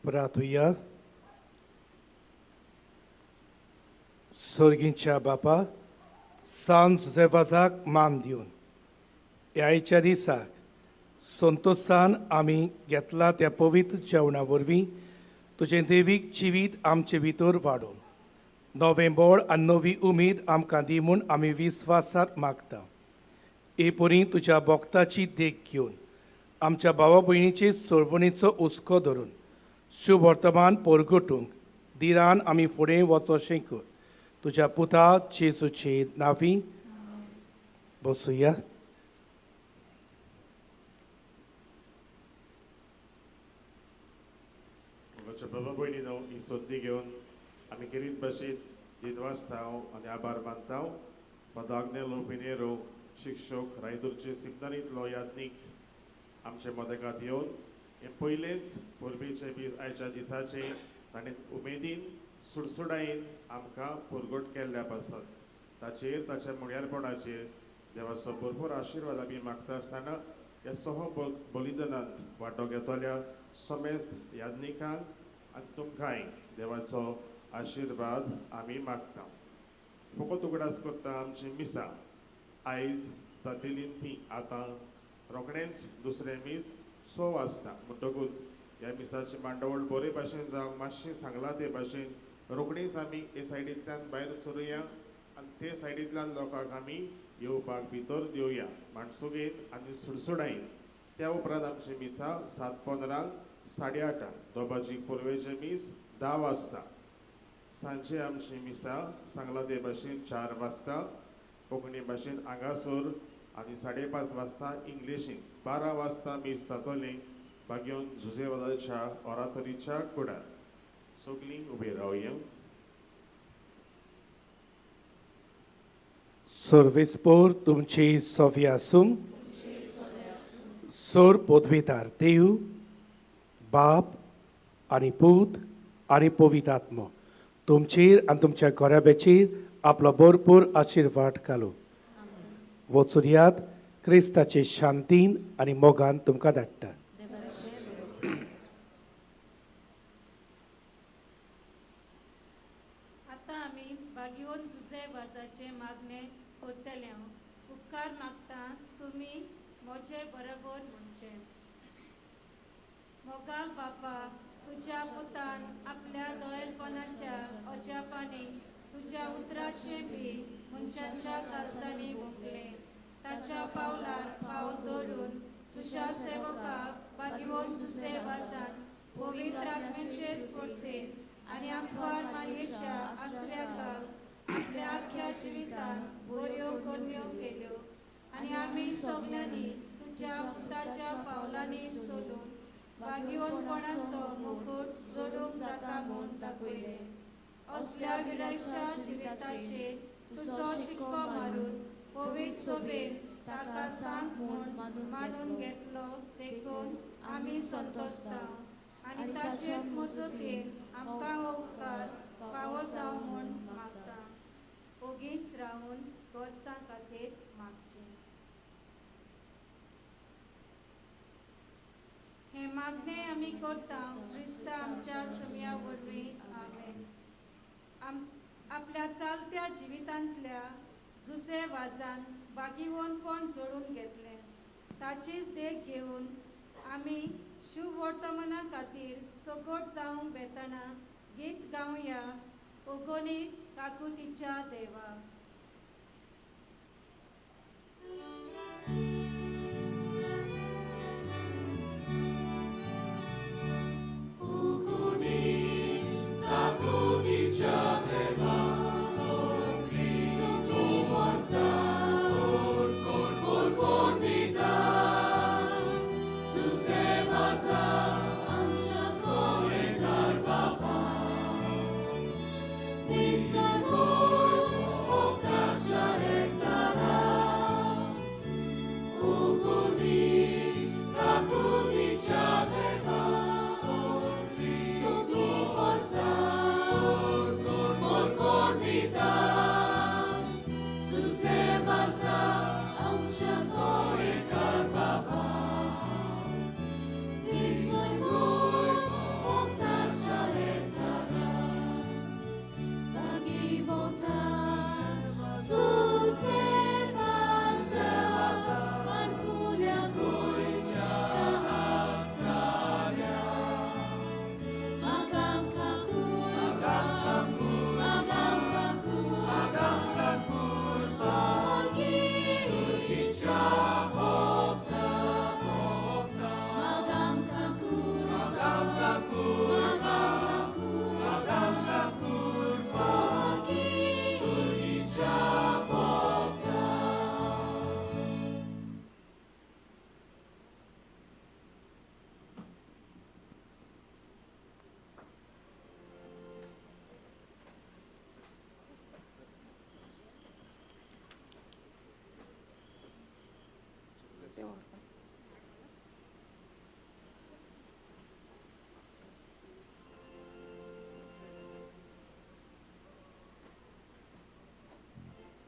प्रार्थुया. सोर्गींच्या बापा, सान जुजेवाजाक मान दिवन ह्या आयच्या दिसाक संतोसान आमी घेतला त्या पवित्र जेवणा वरवीं तुजें देवीक जिवीत आमचे भितर वाडोवन नवें बळ आनी नवी उमेद आमकां दी म्हूण आमी विस्वासात मागता. हे परी तुज्या भक्ताची देख घेवन आमच्या भावा भयणीचे सोडवणीचो हुस्को धरून शुभ वर्तमान परगटूंक दिरान आमी फुडें वचोशें कर. तुज्या पुता जेजूचे नांवी. बसुया. बाबा भयणीनो, ही संदी घेवन आमी खेरीत भाशेन दिनवासता आनी आभार मानता. फादर आग्नेलो पिनेरो, शिक्षक, रायदुरचे सिमनारींतलो याज्ञीक आमचे मदकात येवन हें पयलेंच परबेचें बीज आयच्या दिसाचें ताणें उमेदीन सुडसुडायेन आमकां पुरगट केल्ल्या पासत ताचेर ताच्या मुळ्यारपणाचेर देवाचो भरपूर आशिर्वाद आमी मागता आसतना ह्या सह बलिदानांत वांटो घेतल्या समेस्त याज्ञिकांक आनी तुमकांय देवाचो आशिर्वाद आमी मागता. फकत उगडास करता आमची मिसां आयज जातेली ती आतां रोखडेंच दुसरें मीस 6 वाजता, म्हणटकूच ह्या मिसाची मांडावळ बरे भाशेन जावंक मातशें सांगलां ते भाशेन रोखडीच आमी हे सायडींतल्यान भायर सरुया आनी ते सायडींतल्यान लोकांक आमी येवपाक भितर दिवया माणसुगेन आनी सुडसुडायेन. त्या उपरांत आमची मिसां 7:15 8:30 दोबाजी पुर्वेचें मीस 10 वाजता, सांजे आमची मिसां सांगलां ते भाशेन 4 वाजता कोंकणी भाशेन हांगासर आनी 5:30 वाजता इंग्लिशीन. 12 वाजता मीस जातलें बागेवन जुजेवादाच्या ऑरातोरीच्या कुडार. सगळीं उबी रावया. सर्वेस्पोर तुमची सोफी आसूं. सोर पदवीदार देव बाप आनी पूत आनी पवित्र आत्मो तुमचेर आनी तुमच्या घराब्याचेर आपलो भरपूर आशिर्वाद घालूं. वचून यात क्रिस्ताचे शांतीन आनी मोगान तुमकां धाडटा. आतां आमी बागिवन जुजे वाजाचें मागणें करतले. उपकार मागता तुमी म्हजे बरोबर म्हणचें. मोगाल बापा, तुज्या पुतान आपल्या दोयलपणाच्या अजापांनी तुज्या उतराचें बी मनशाच्या काळजांनी ओंपलें. ताच्या पावलार पावल दवरून तुज्या सेवकाक बागिवन जुजे वाजान पवित्र आत्म्याचे स्फूर्तीन आनी आंकवार मारयेच्या आसऱ्याक आपल्या आख्या जिवितान बऱ्यो करण्यो केल्यो आनी आमी सगल्यांनी तुज्या पुताच्या पावलांनी चलून बागिवनपणाचो मुकूट जोडूंक जाता म्हूण दाखयलें. असल्या विरायच्या जिविताचेर तुजो शिक्को मारून पवित्र सोबेन ताका सांग म्हूण मानून घेतलो देखून आमी संतोसता आनी ताचेच मजतीन आमकां हो उपकार फावो जावं म्हूण मागता. ओगीच रावन गरजां खातीर मागचें. हें मागणें आमी करता क्रिस्ता आमच्या सुमया वरवीं. आमेन. आपल्या चालत्या जिवितांतल्या जुजे वाजान बागिवनपण जोडून घेतलें ताचीच देख घेवन आमी शुभवर्तमाना खातीर सगट जावंक बेताना गीत गावया ओगोनीत काकुतीच्या देवा. Please, Lord, तें व्हरपाचें.